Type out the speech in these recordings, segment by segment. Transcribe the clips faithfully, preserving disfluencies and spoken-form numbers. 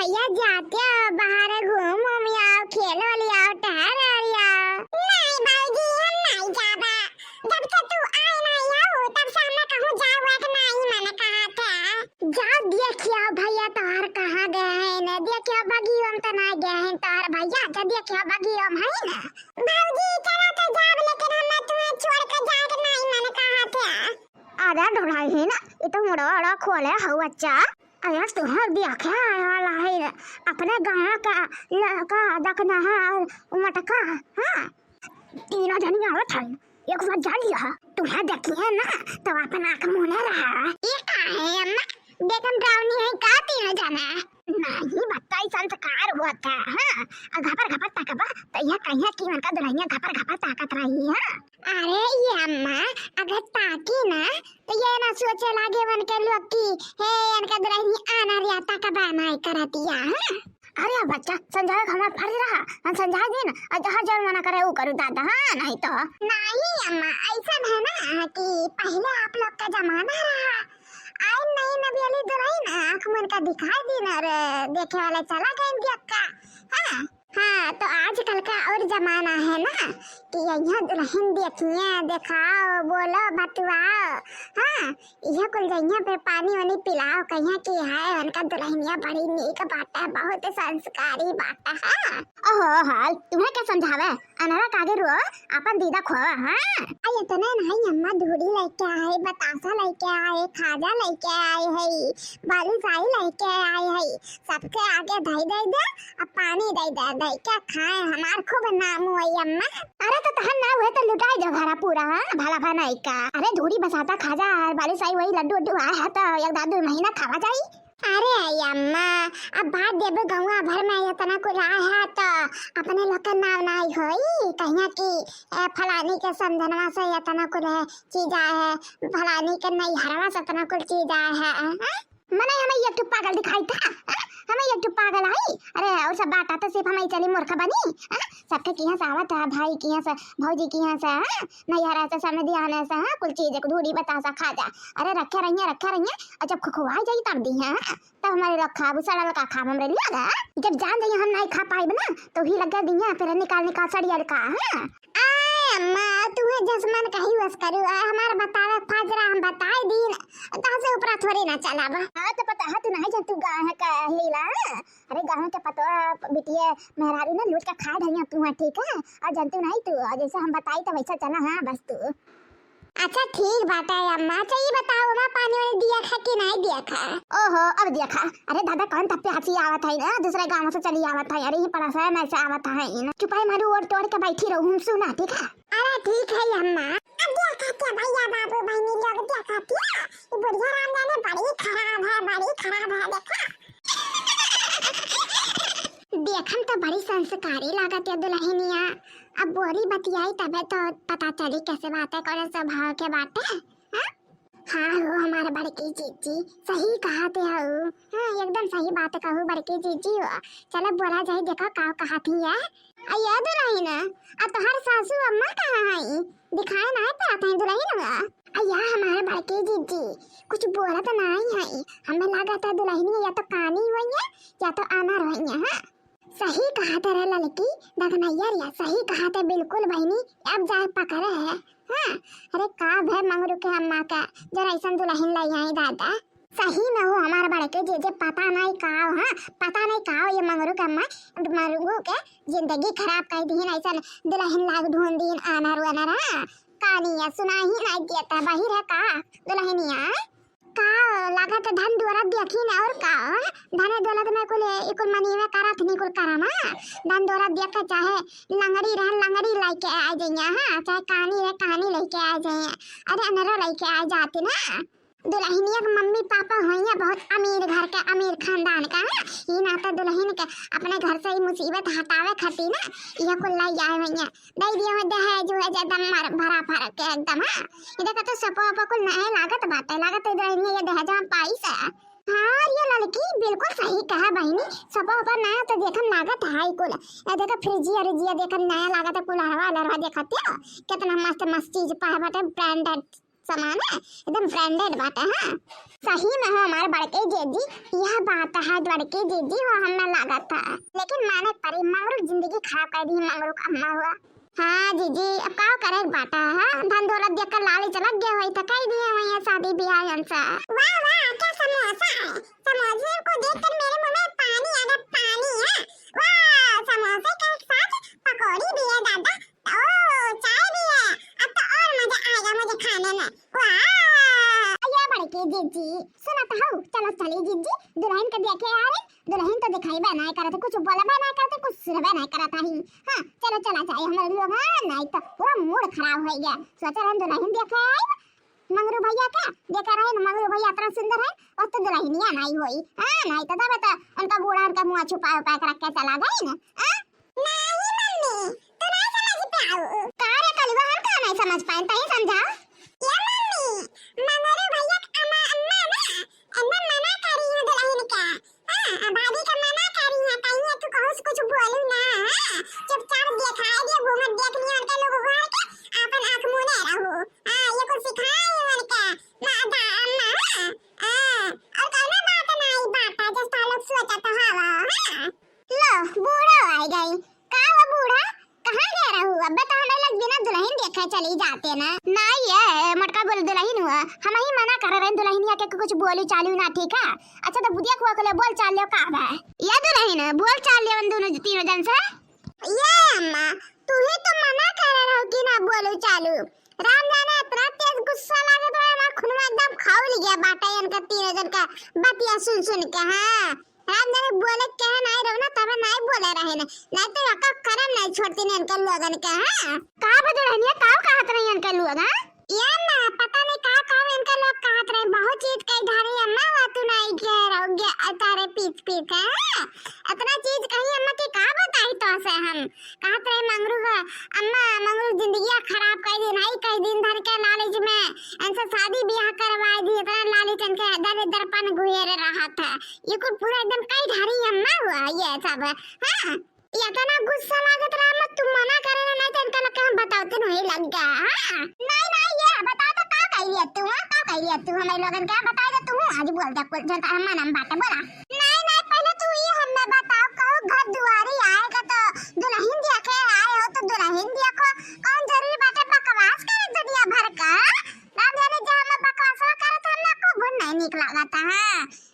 भैया जाते हो बाहर घूम उम आओ, खेल होल आओ, टहर होल आओ। नहीं भौजी, हम नहीं जाबा। जब से तू आए नहीं हो, तब से हमें कहूँ जावे के नहीं मन कहा था। जा देखियो भैया तोहर कहाँ गए हैं न, देखियो बगियो में तो ना गए हैं तोहर भैया, जा देखियो बगियो में है ना। भौजी चलो तो जाब, लेकिन हमें तुम्हें छोड़ के जाए के नहीं मन कहा था। अरे ढोढ़ाई है ना, ये तो मुड़वा उड़वा खोले हऊ बच्चा। अरे तुहर देखे आए वाला है रे, अपने गाँव का लड़का दखनहा और मटका, हाँ? तीनों जनी आवत है, एक बार जा लिया, तुहे देखिए ना, तो अपन आँख मूने रहा। ये का है अम्मा, देखम डरावनी है का तीनों जना? नहीं बच्चा, ई संस्कार होता है, हाँ? और घपर घपर तकबा, तो यह कहिया कि उनका दुल्हनिया घपर घपर ताकत रही है। अरे ये अम्मा, अगर ताकी ना, तो ये ना सोचे लागे उनके लोग कि हे, इनका दुल्हनी आना रियाता का बहाना करतिया, हाँ? अरे बच्चा, समझावे का हमार फर्ज रहा, हम समझा दीन, और जहाँ जौन मना करे वो करू दादा, हाँ, नहीं तो। नहीं अम्मा, ऐसा है ना कि पहले आप लोग का जमाना रहा, आई नहीं नबियली दुल्हन आँख मन का दिखाई दीन और देखे वाले चला गए दियक्का, हाँ। हाँ, तो आजकल का और जमाना है ना कि यहाँ दुल्हन देखिए, देखाओ, बोलो, बतुआओ। हाँ, यह कुल जइया पे पानी वानी पिलाओ, कहिया कि है उनका दुल्हनिया बड़ी नीक बाटे, बहुत संस्कारी बाटे। हाँ। ओहो, हाल तुम्हें क्या समझावे? अनरा कागे रो, अपन दीदा खोवा, हाँ? आई इतने नहीं अम्मा, धूड़ी लेके आए, बतासा लेके आए, खाजा लेके आए है, बालूशाही लेके आए है, सबके आगे धई दे दे, अब पानी दे दे, दे के खाए, हमार खूब नाम हुई अम्मा। अरे तो तहन ना हुए तो लुटाई दो घरा पूरा, हाँ? भला भा नहीं का। अरे धूड़ी बसाता खाजा और बालूशाही वही लड्डू उड्डू आए है तो एक आध दो महीना खावा जाई। अरे अम्मा, अब बात देबे गौवा भर में इतना कुल आए है तो अपने लोग के नाम नहीं होई, कहिया कि ए, फलानी के समधनवा से इतना कुल है चीज आए है, फलानी के नैहरवा से इतना कुल चीज आए है, हाँ? मने हमें एक ठो पागल दिखाई था, हाँ? हमें एक ठो पागल आई। अरे और सब बात आता सिर्फ हमें चली मूर्ख बनी, हाँ? सबके किहाँ से आवत है, भाई किहाँ से, भौजी किहाँ से, हाँ? नैहरा से, समधियाने से, हाँ? कुल चीज एक धूड़ी बतासा खाजा। अरे रखे रहिए, रखे रहिए, और जब खुखुआ जाई तब दी है, हाँ? तब हमारे लोग खाब, सड़ल का खाब हमरे लिए गा। जब जान जाइए हम नहीं खा पाइब ना, तो ही लगे दिया फिर निकाल निकाल सड़ियल का, हाँ? आय अम्मा, तुम्हें जसमन कही बस करू, आय हमार बतावे फजरा हम बताए दीन, तहसे ऊपरा थोड़ी ना चलाब। हाँ, तो पता है तू नहीं जानतू गाँव है का हीला? अरे गाँव के पतवा बिटिया मेहरारू ना लूट के खाए धरिया तू है, ठीक है? और जानतू नहीं तू, और जैसे हम बताई तो वैसा चला, हाँ, बस तू। अच्छा ठीक बाटे अम्मा। अच्छा ये बताओ, वहाँ पानी वानी दिया खा कि नहीं दिया खा? ओहो, अब दिया खा। अरे दादा, कौन था प्यासी आवत है ना, दूसरे गाँव से चली आवत है। अरे ये पड़ोस में से आवत है ना। चुपाई मारू और तोड़ के बैठी रहू, हम सुना, ठीक है? अरे ठीक है अम्मा। अब दिया खा क्या भैया बाबू बहनी लोग दिया खा क्या? ये बुढ़िया राम जाने बड़ी खराब है, बड़ी खराब है, देखा। देखम तो बड़ी संस्कारी लागत है दुल्हनिया। अब बोली बतियाई तबे तो पता चली कैसे बात है, कौन स्वभाव के बात है। हाँ? हाँ हो हमारे बड़की जीजी, सही कहा थे हो। हाँ, एकदम सही बात कहू बड़की जीजी हो। चलो बोला जाए, देखो का कहा थी है। आ ये दुल्हन, आ तोहर सासू अम्मा कहाँ है? दिखाए ना पाते हैं दुल्हन। आ या हमारे बड़की जीजी, कुछ बोलत नहीं है। हमें लागत है दुल्हनिया या तो कानी हुई है या तो आनर हुई है। हाँ, सही कहा थे रे ललकी, दगनैया रिया, सही कहा थे बिल्कुल बहिनी। अब जाए पकड़े है। हाँ, अरे का भे मंगरू के अम्मा का, जरा ऐसन दुल्हन लाई आई दादा। सही में हो हमार बड़के जीजी, पता नहीं का हो, हाँ, पता नहीं का हो ये मंगरू के अम्मा, मंगरू के जिंदगी खराब कर दीन, ऐसन दुल्हन लाग ढूंढ दीन, आनर वनर, हाँ। कानिया सुनाई नहीं देता, बहिर है का दुल्हनिया? का लागत धन दौलत देखी न और का, धन दौलत में कुल, ई कुल मनीवे करत नी कुल करम, हाँ। धन दौलत देख के चाहे लंगड़ी रहन, लंगड़ी लेके आ जाइए, हाँ, चाहे कानी रहे, कानी लेके आ जाइए, अरे अनरो लेके आ जाती ना। दुल्हनिया के मम्मी पापा होइया बहुत अमीर घर के, अमीर खानदान का, हाँ। ई नाते दुल्हन के अपने घर से ई मुसीबत हटावे खातिर ना, यह कुल लाई आए होइया। दे दिया हो दहेज, वहेज एकदम मार, भरा भर के एकदम, हाँ। ई देखा तो सपो अपो कुल नए लागत बाटे, लागत है दुल्हनिया ये दहेज में पाई से। हाँ, ये लड़की बिल्कुल सही कहा बहिनी, सपो अपो नया तो देखम लागत है कुल। ये देखा फ्रिजिया रिजिया देखम नया लागत है, कुलरवा अलरवा देखत हो, कितना मस्त मस्त चीज पाए बाटे, ब्रांडेड। सामान है, एकदम branded बाटे। हाँ, सही में हो हमार बड़के जीजी, यह बात है बड़के जीजी हो, हमें लागत है। लेकिन माने परी, मंगरू जिंदगी खराब कर दी मंगरू का अम्मा हुआ। हाँ जीजी, अब का करे के बाटे, हाँ? धन दौलत देख कर लालच लग गया होई तो कह दिए होई है शादी ब्याह इनसे। वाह, वाह, क्या समोसा है। समोसे को देखकर मेरे मुंह में पानी आ गया, पानी है। वाह, समोसे के साथ पकौड़ी भी है दादा, ओ, चाय भी है। अब तो और मजा आएगा मुझे खाने में। वाह। या बड़की जीजी, सुनत हऊ, चलो चली जीजी, दुल्हन के देखे आ रहे। दुल्हन तो दिखाई बे नहीं करत, कुछ बोलबे नहीं करत, कुछ सुनबे नहीं करत ही। हाँ, चलो चला जाए हमारे लोग, हाँ, नहीं तो पूरा mood खराब हो गया। सोचा रहन दुल्हन देखे आई मंगरू भैया के, देखे रहन मंगरू भैया इतना सुंदर है, और तो दुल्हनिया नहीं होई। हाँ, नहीं तो तब तो उनका बूढ़ा उनका मुंह छुपा उपा के रख के चला गई ना। हाँ? नहीं मम्मी, तू नहीं समझ पाऊ। का रे कलुआ, हम का नहीं समझ पाए, तही समझा। ये मम्मी, मंगरू भैया के अम्मा, अम्मा ना, अम्मा मना करी है दुल्हन का। हाँ, आ भाभी का मना करी है, कही है तू कहूँ से कुछ बोलू ना। हाँ, चुपचाप दिखाई दियो, घूंघट देख लियो उनके लोग उघार के, अपन आँख मूंदे रहू। हाँ, ये कुछ सिखाए उनके, माँ, दा-, अम्मा, हाँ, हाँ, और कौनो बात नहीं, बात है, जस तो लोग सोचत हवा, हाँ। लो, बूढ़ो आ गई। का हो बूढ़ा, कहाँ गए रहू? अब्बे तो हमें लग बिना दुल्हन देखे चली जाते ना। नहीं ये मोटका बोल दुल्हन हुआ, हम ही मना कर रहे हैं दुल्हनिया के कुछ बोली चालू ना, ठीक है? अच्छा तो बुधिया खुआ को ले बोल चाल लियो का बा? ये दुल्हन बोल चाल लियो उन दोनों तीनों जन से। ये अम्मा, तू ही तो मना कर रहे हो कि ना बोलू चालू। राम जाने इतना तेज गुस्सा लागत रहे, हमार खुनवा एकदम खौल गया बाटे इनका तीनों जन का बतिया सुन सुन के। हाँ, राम जाने बोले के है, नहीं रहो ना, तबे नहीं बोले रहे ने, नहीं तो यका करम नहीं छोड़ती ने इनके लोगन के। हाँ, का बा दुल्हनिया, का कहत रही इनके लोग? हाँ, ये ना पता नहीं का का इनके लोग कहत रहे, बहुत चीज कही धारी अम्मा, वो तू नहीं कह रहोगे तारे पीत पीत है। हाँ, इतना चीज कही अम्मा की का बताई तो से हम। कहत रहे मंगरू का, अम्मा, मंगरू जिंदगिया खराब कर दी, नहीं कई दिन धर के लालच में इनसे शादी ब्याह करवाई दी, इतना लालच इनके दर दरपन गुहेर रहा था। ये कुल पूरा एकदम कई धारी अम्मा हुआ ये सब। हाँ, ये इतना गुस्सा लागत रहा, अम्मा, तुम मना करे ना, नहीं तो इनका लग हम बताते नहीं लग गया। हाँ, नहीं, नहीं, ये बता तो का कह लिया तू, हाँ? का कह लिया तू हमारे लोगन के? बता दे तू, आज बोल दे कुल जनता हम मनम बाटे, बोला। नहीं, नहीं, पहले तू ये हमें बताओ, कहू घर दुआरी आएगा तो दुल्हन देखे आए हो तो दुल्हन देखो, कौन जरूरी बाटे बकवास करे दुनिया भर का? राम जाने जो हम बकवासवा करत हम ना को गुण नहीं निक लागत है।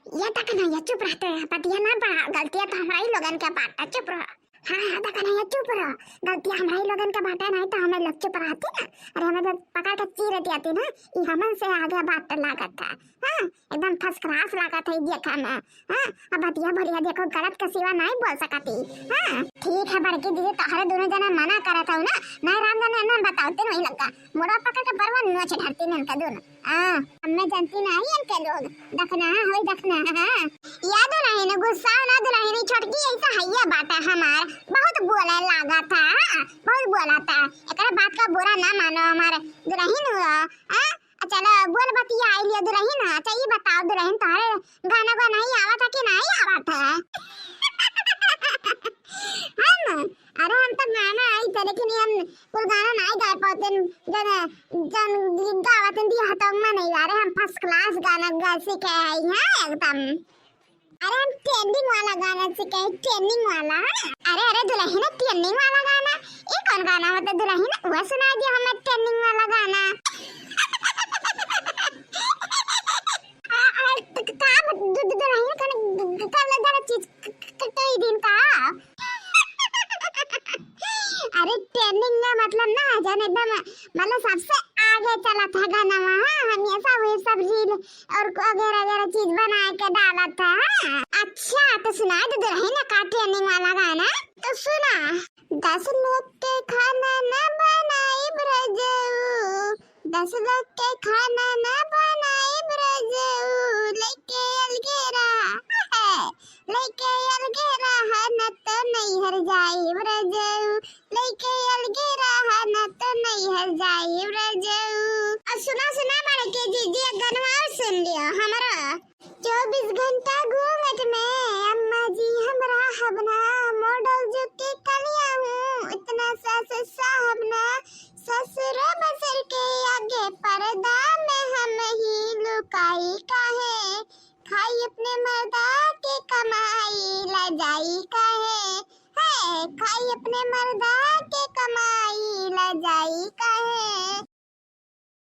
ये तक नहीं है, चुप रहते हैं, पतिया ना बढ़ा, गलतियाँ तो हमारा ही लोगन के बाटे, चुप रहो। हाँ, हाँ, तक नहीं है, चुप रहो, गलतियाँ हमारा ही लोगन के बाटे, नहीं तो हमें लोग चुप रहती ना, अरे हमें तो पकड़ के चीर देती ना, ये हमन से आगे बात लागत है। हाँ, एकदम first class लागत है देखा में। हाँ, अब बतिया बोलिया देखो, गलत के सिवा नहीं बोल सकती। हाँ, ठीक है बड़की दीदी, तोहरे दोनों जना मना करत हो ना, नहीं राम जाने ना बताओ, तीन वही लगा, मोड़ा पकड़ के परवा नोच धरती ने इनका दोनों। हाँ, हमें जानती नहीं इनके लोग, दखना है, होई दखना है। हाँ, या दुल्हन गुस्सा ना, दुल्हन छोटकी ऐसा है, ये बात है हमार, बहुत बोले लागा था, हाँ, बहुत बोला था, एकरा बात का बुरा ना मानो, हमारे दुल्हन हुआ, हाँ, चलो, बोल बतिया आई लियो दुल्हन। अच्छा, ये बताओ दुल्हन, तोहरे गाना वाना ही आवत है कि नहीं आवत है? हम? अरे, हम तो गाना आई थे, लेकिन ये हम कुल गाना नहीं गा पाते, जन, जन गावत हैं, दिया तो अम्मा नहीं गा रहे, हम first class गाना गा सीखे हैं, हाँ, एकदम। अरे हम trending वाला गाना सीखे, trending वाला। अरे, अरे दुल्हन, trending वाला गाना, ये कौन गाना होता दुल्हन? वह सुना दिया हमें trending वाला गाना। आ, आ, त-, का ब-, दु-, दु-, दुल्हन कौन ग-, ग-, कर ले जरा चीज क-, क-, क-, कई दिन का। अरे trending में मतलब ना, जन एकदम, मतलब सबसे आगे चला था गाना वहाँ, हमेशा वही सब reel और वगैरह वगैरह चीज बना के डाला था। हाँ। अच्छा, तो सुना दे दुल्हन का trending वाला गाना। तो सुना। दस लोग के खाना न बनाइब रजऊ, दस लोग के खाना न बनाइब रजऊ, लेके अलगे रहा, लेके अलगे रहा, न तो नैहर जाइब रजऊ, लेके अलगे रहा, न तो नैहर जाइब रजऊ। और सुना, सुना, बड़के जीजी, एक गनवा और सुन लियो हमरा। चउबीस घंटा घूंघट में अम्मा जी हम रहब ना, model जुग के कनिया हूँ, इतना सास साहब ना, ससुर बसर के आगे पर ई काहे है, खाई अपने मर्दा के कमाई, लजाई काहे।